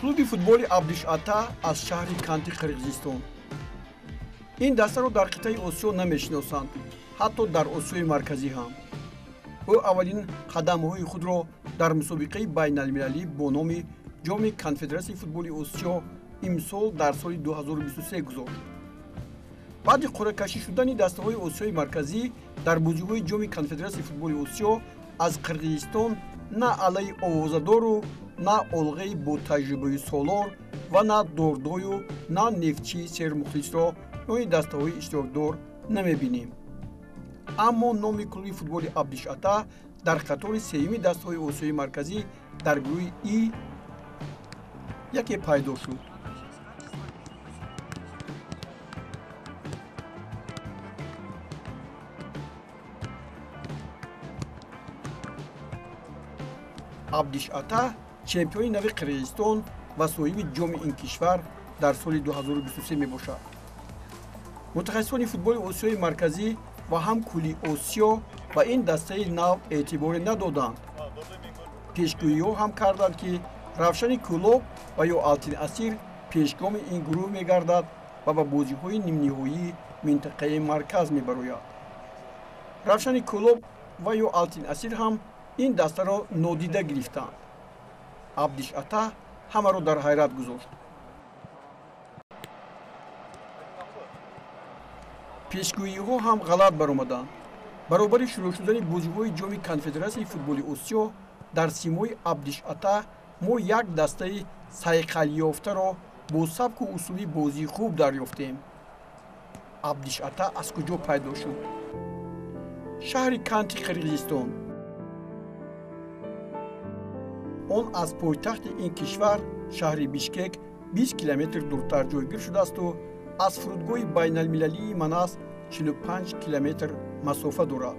Клуби футболи Абдиш-Ата аз шаҳри Канти Қирғизистон. Ин дастаро дар қитъаи Осиё намешиносанд, ҳатто дар Осиёи Марказӣ ҳам. Ӯ аввалин қадамҳои худро дар мусобиқаи байналмилалӣ бо номи Ҷоми Конфедератсияи футболи Осиё имсол дар соли 2023 гузошт. Баъди қуръакашӣ шудани дастаҳои Осиёи Марказӣ дар бозиҳои Ҷоми Конфедератсияи футболи Осиё аз Қирғизистон на алайи овозадору, на олғаи бо таҷрибаи Солор ва на Дордою, на Нефтчии сермухлисро миёни дастаҳои иштирокдор намебинем. Аммо номи клуби футболи Абдиш-Ата дар қатори сеюми дастаҳои Осиёи Марказӣ дар гурӯҳи И яке пайдо шуд. Абдиш-Ата чемпиони нави Қирғизистон ва соҳиби ҷоми ин кишвар дар соли 2023 мебошад. Мутахассисони футболи Осиёи Марказӣ ва ҳам кулли Осиё ба ин дастаи нав эътиборе надоданд. Пешгӯиҳо ҳам карданд, ки Равшани Кӯлоб ва ё Алтин Асир пешгоми ин гурӯҳ мегардад ва ба бозиҳои нимниҳоии минтақаи марказ мебарояд. Равшани Кӯлоб ва ё Алтин Асир ҳам ин дастаро нодида гирифтанд. Абдиш-Ата ҳамаро дар ҳайрат гузошт. Пешгӯиҳо ҳам ғалат баромаданд. Баробари шурӯъ шудани бозиҳои Ҷоми Конфедератсияи футболи Осиё дар симои Абдиш-Ата мо як дастаи сайқалёфтаро бо сабку усули бозии хуб дарёфтем. Абдиш-Ата аз куҷо пайдо шуд? Шаҳри Канти Қирғизистон. Он аз пойтахти ин кишвар, шаҳри Бишкек, 20 километр дуртар ҷойгир шудаасту аз фурудгоҳи байналмилалии Манас 45 километр масофа дорад.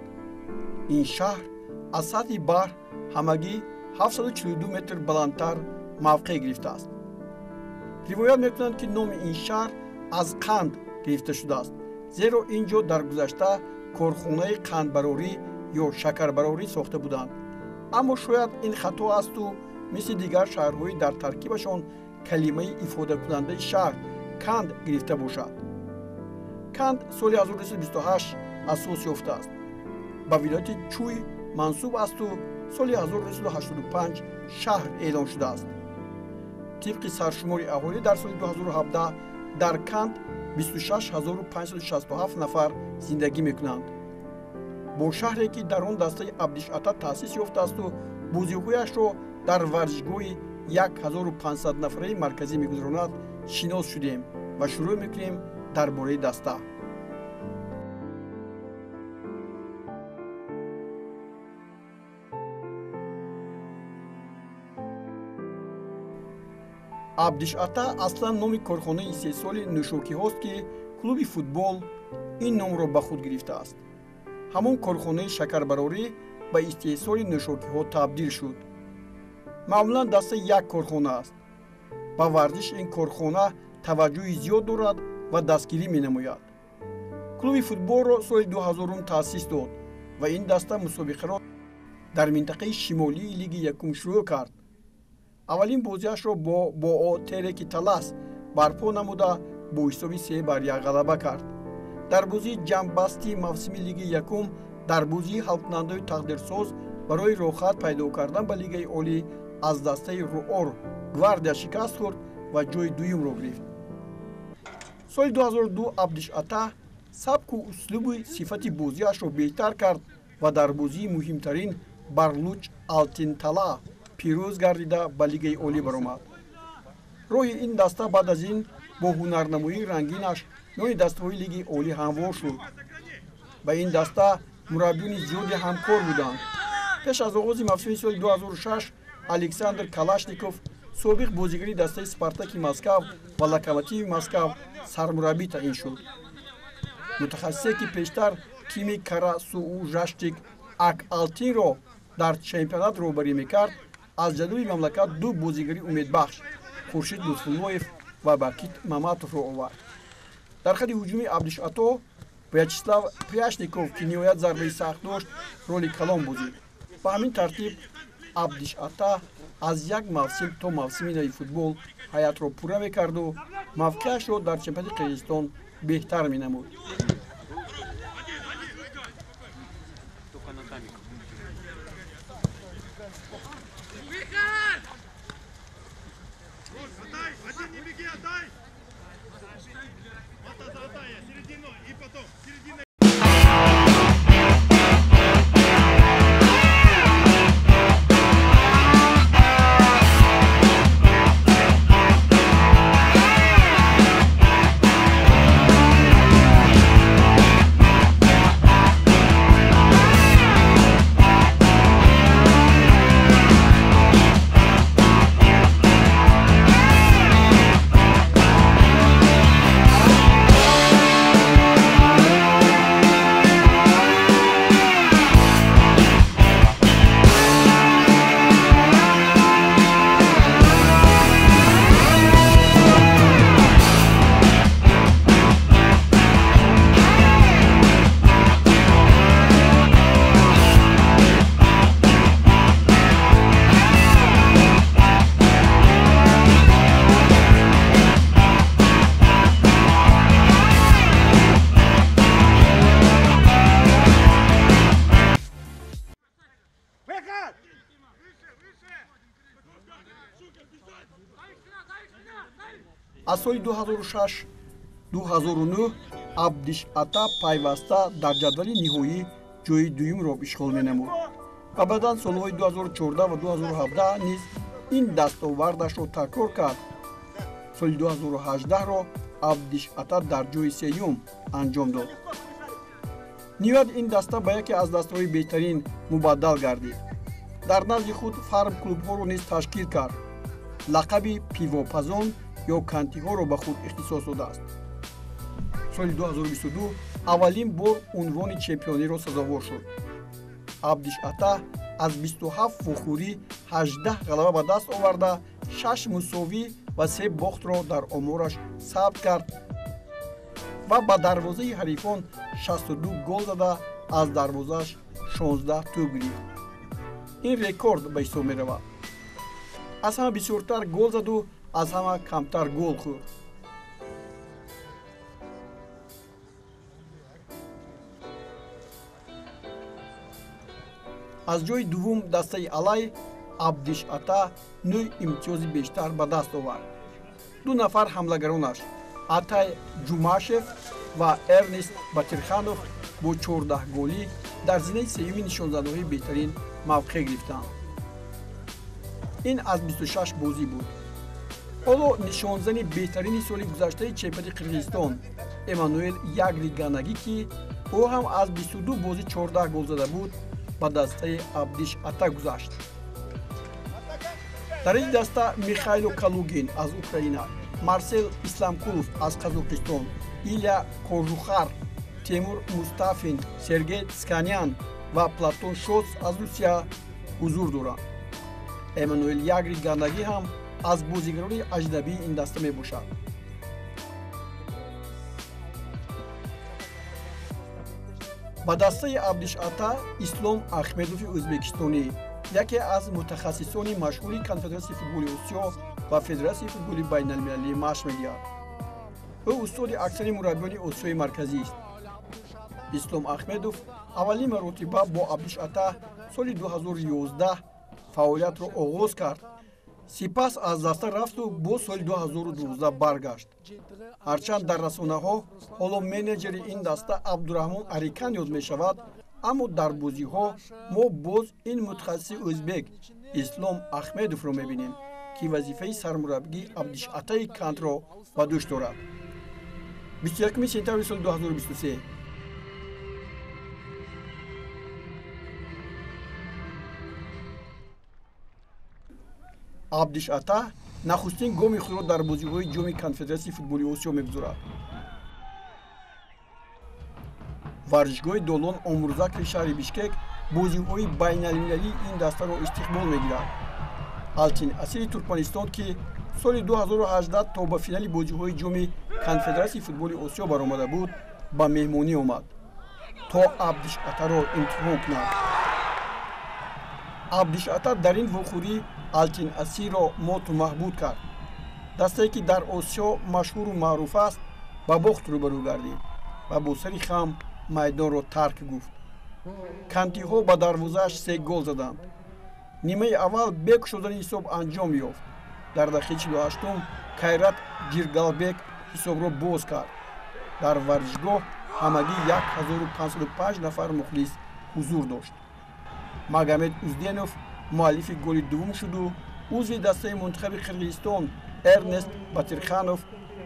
Ин шаҳр аз сатҳи баҳр ҳамагӣ 742 метр баландтар мавқеъ гирифтааст. Ривоят мекунанд, ки номи ин шаҳр аз қанд гирифта шудааст, зеро ин ҷо дар гузашта корхонаи қандбарорӣ ё шакарбарорӣ сохта буданд. Аммо шояд ин хато асту мисли дигар шаҳрҳои дар таркибашон калимаи ифодакунандаи шаҳр Канд гирифта бошад. Канд соли 1928 асос ёфтааст. Ба вилояти Чуй мансуб асту соли 1985 шаҳр эълон шудааст. Тибқи саршумори аҳолӣ дар соли 2017 дар Канд 26567 нафар зиндагӣ мекунанд. Бо шаҳре, ки дар он дастаи Абдиш-Ата таъсис ёфтаасту бозиҳояшро дар варзишгоҳи 1500 нафараи марказӣ мегузаронад, шинос шудем ва шурӯъ мекунем дар бораи даста. Абдиш-Ата аслан номи корхонаи истеҳсоли нӯшокиҳост, ки клуби футбол ин номро ба худ гирифтааст. Ҳамон корхонаи шакарбарорӣ ба истеҳсоли нӯшокиҳо табдил шуд. Маъмулан даста як корхона аст. Ба варзиш ин корхона таваҷҷӯҳи зиёд дорад ва дастгирӣ менамояд. Клуби футболро соли 2000 таъсис дод ва ин даста мусобиқаро дар минтақаи шимолии лиги якум шурӯъ кард. Аввалин бозиашро бо Боо Тереки Талас барпо намуда бо ҳисоби 3-1 ғалаба кард. Дар бозии ҷамъбасти мавсими лиги якум, дар бозии ҳалкунандаи тақдирсоз барои роҳхат пайдо кардан ба лигаи олӣ аз дастаи Руор Гвардия шикаст хӯрд ва ҷои дуюмро гирифт. Соли 2002 Абдиш-Ата сабку услуби сифати бозиашро беҳтар кард ва дар бозии муҳимтарин Барлуч Алтинтала пирӯз гардида ба лигаи олӣ баромад. Роҳи ин даста баъд аз ин бо ҳунарнамоии рангинаш миёни дастаҳои лиги олӣ ҳамвор шуд. Ба ин даста мураббиёни зиёде ҳамкор буданд. Пеш аз оғози мавсими соли 2006 Александр Калашников, собиқ бозигари дастаи Спартаки Москав ва Локомотиви Москав, сармураббӣ таъин шуд. Мутахассисе, ки пештар тими Карасуу-Жаштик Ак Алтинро дар чемпионат роҳбарӣ мекард, аз ҷануби мамлакат ду бозигари умедбахш Хуршид Лутфуллоев ва Бакит Маматовро овард. Дар хати ҳуҷуми Абдиш-Ато Вячеслав Пряшников, ки ниҳоят зарбаи сахт дошт, роли калон бозид. Ба ҳамин тартиб Абдиш Ата аз як мавсим то мавсими нави футбол ҳайатро пурра мекарду мавқеашро дар чемпионати Қирғизистон беҳтар менамуд. Аз соли 2006-2009 Абдиш Ата пайваста дар ҷадвали ниҳоӣ ҷои дуюмро ишғол менамуд ва баъдан солҳои 2014 ва 2017 низ ин дастовардашро такрор кард. Соли 2018-ро Абдиш Ата дар ҷои сеюм анҷом дод. Ниҳоят ин даста ба яке аз дастаҳои беҳтарин мубаддал гардид. Дар назди худ фарм-клубҳоро низ ташкил кард. Лақаби пивопазон ё кантиҳоро ба худ ихтисос додааст. Соли 2022 аввалин бор унвони чемпиониро сазовор шуд. Абдиш Ата аз 27 вохӯрӣ 18 ғалаба ба даст оварда, 6 мусовӣ ва 3 бохтро дар омораш сабт кард ва ба дарвозаи ҳарифон 62 гол зада аз дарвозааш 16 тӯб гирифт. Ин рекорд ба ҳисоб меравад. Аз ҳама бисёртар гол заду аз ҳама камтар гол хӯрд. Аз ҷои дуввум дастаи Алай Абдиш Ата 9 имтиёзи бештар ба даст овард. Ду нафар ҳамлагаронаш Атай Ҷумашев ва Эрнест Батирханов бо 14 голӣ дар зинаи сеюми нишонзадаҳои беҳтарин мавқеъ гирифтанд. Ин аз 26 бозӣ буд. Ҳоло нишонзани беҳтарини соли гузаштаи чемпионати Қирғизистон Эммануэл Ягри Ганагӣ, ки ӯ ҳам аз 22 бозӣ 14 гол зада буд, ба дастаи Абдиш Ата гузашт. Дар ин даста Михайло Калугин аз Украина, Марсел Исламкулов аз Қазоқистон, Илья Кожухар, Темур Мустафин, Сергей Цканян ва Платон Шоц аз Русия ҳузур доранд. Эммануэл Ягри Ганагӣ ҳам аз бозигарони аҷнабии ин даста мебошад. Ба дастаи Абдиш Ата Ислом Ахмедови ӯзбекистонӣ, яке аз мутахассисони машҳури Конфедератсияи футболи Осиё ва Федератсияи футболи байналмилалӣ машқ медиҳад. Ӯ устоди аксари мураббиёни Осиёи Марказист. Ислом Ахмедов аввалин маротиба бо Абдиш Ата соли 2011 фаъолиятро оғоз кард. Сипас аз даста рафту боз соли 2012 баргашт. Ҳарчанд дар расонаҳо ҳоло менеҷери ин даста Абдураҳмон Арикан ёд мешавад, аммо дар бозиҳо мо боз ин мутахассиси ӯзбек Ислом Ахмедовро мебинем, ки вазифаи сармураббии Абдиш Атаи Кантро ба дӯш дорад. 21 сентябри соли 2023 Абдиш Ата нахустин гоми худро дар бозиҳои ҷоми Конфедератсияи футболи Осиё мегузорад. Варзишгоҳи Долон Омурзакри шаҳри Бишкек бозиҳои байналмилалии ин дастаро истиқбол мегирад. Алтин Асири Туркманистон, ки соли 2018 то ба финали бозиҳои ҷоми Конфедератсияи футболи Осиё баромада буд, ба меҳмонӣ омад то Абдиш Атаро имтиҳон кунад. Абдиш-Ата дар ин вохӯрӣ Алтин Асирро моту маҳбуд кард. Дастае ки дар Осиё машҳуру маъруф аст, ба бохт рӯбарӯ гардид ва бо сари хам майдонро тарк гуфт. Кантиҳо ба дарвозааш се гол заданд. Нимаи аввал бе кушодани ҳисоб анҷом ёфт. Дар дақиқаи 48-ум Кайрат Ҷиргалбек ҳисобро боз кард. Дар варзишгоҳ ҳамагӣ 1505 нафар мухлис ҳузур дошт. Магомед Узденов муаллифи голи дуввум шуду узви дастаи мунтахаби Қирғизистон Эрнест Батирханов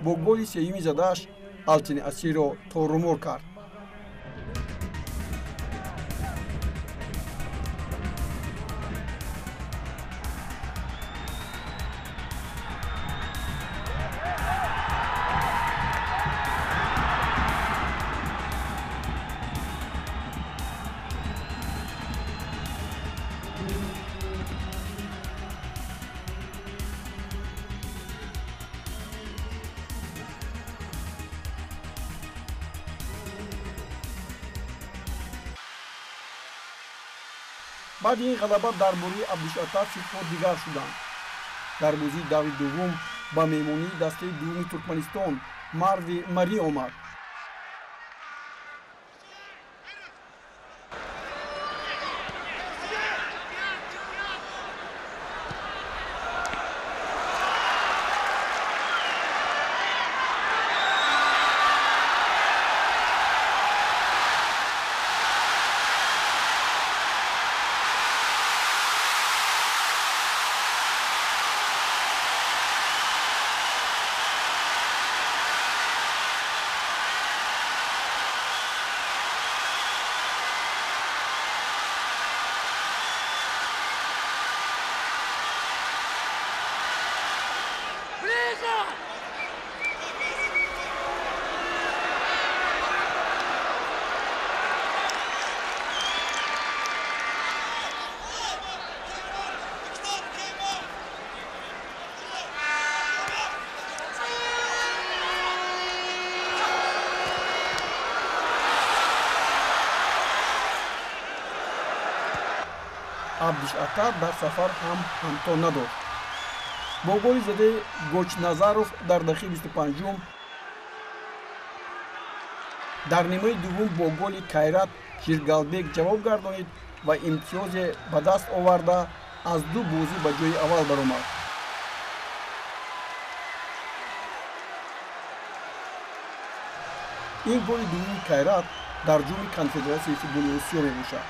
бо голи сеюми задааш Алтин Асирро торумор кард. Баъди ин ғалаба дар бораи Абдиш-Ата фикрҳо дигар шуданд. Дар бозии даври дуввум ба меҳмонии дастаи дуввуми Туркманистон Марви Марӣ омад. Абдиш-Ата дар сафар ҳам ҳамто надошт. Бо голи задаи Гочназаров дар дақиқаи 25-ум, дар нимаи дуввум бо голи Кайрат Жиргалбек ҷавоб гардонид ва имтиёзе ба даст оварда аз ду бозӣ ба ҷои аввал баромад. Ин голи дуввуми Кайрат дар ҷоми Конфедератсияи футболи Осиё мебошад.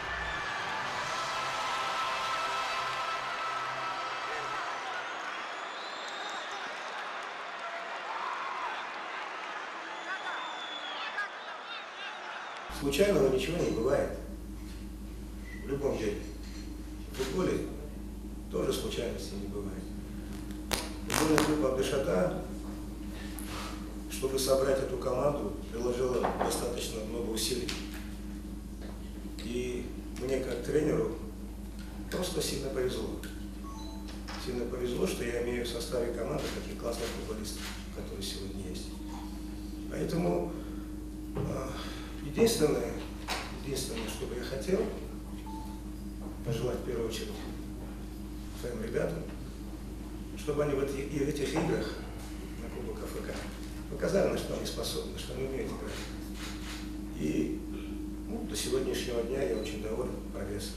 Случайного ничего не бывает. В любом деле. В футболе тоже случайности не бывает. Футбольный клуб Абдиш-Ата, чтобы собрать эту команду, приложила достаточно много усилий. И мне как тренеру просто сильно повезло. Сильно повезло, что я имею в составе команды таких классных футболистов, которые сегодня есть. Поэтому единственное, что бы я хотел пожелать в первую очередь своим ребятам, чтобы они в этих играх на Кубок АФК показали, на что они способны, что они умеют играть. И до сегодняшнего дня я очень доволен прогрессом.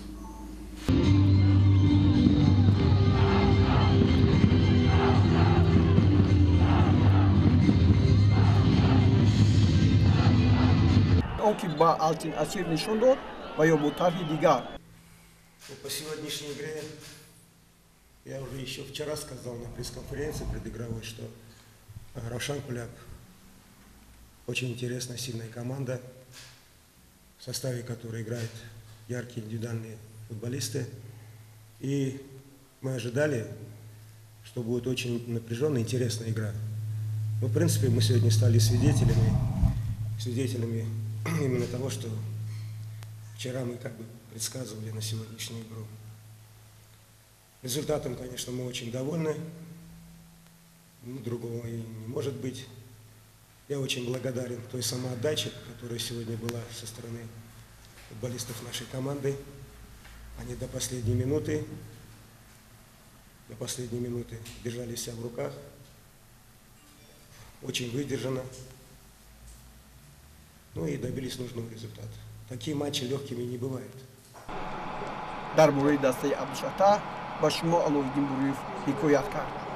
Он ки ба Алтин Асир нишон дод ва ё бо тарҳи дигар. По сегодняшней игре я уже еще вчера сказал на пресс-конференции предыгровой, что Равшан Куляб очень интересная, сильная команда, в составе которой играют яркие индивидуальные футболисты. И мы ожидали, что будет очень напряженная, интересная игра. Но, в принципе, мы сегодня стали свидетелями именно того, что вчера мы как бы предсказывали на сегодняшнюю игру. Результатом, конечно, мы очень довольны. Другого и не может быть. Я очень благодарен той самоотдаче, которая сегодня была со стороны футболистов нашей команды. Они до последней минуты держали себя в руках, очень выдержанно, ну и добились нужного результата. Такие матчи легкими не бывают. Дар бораи дастаи Абдуш Ата ба шумо Аловиддин Буриев ҳикоят кард.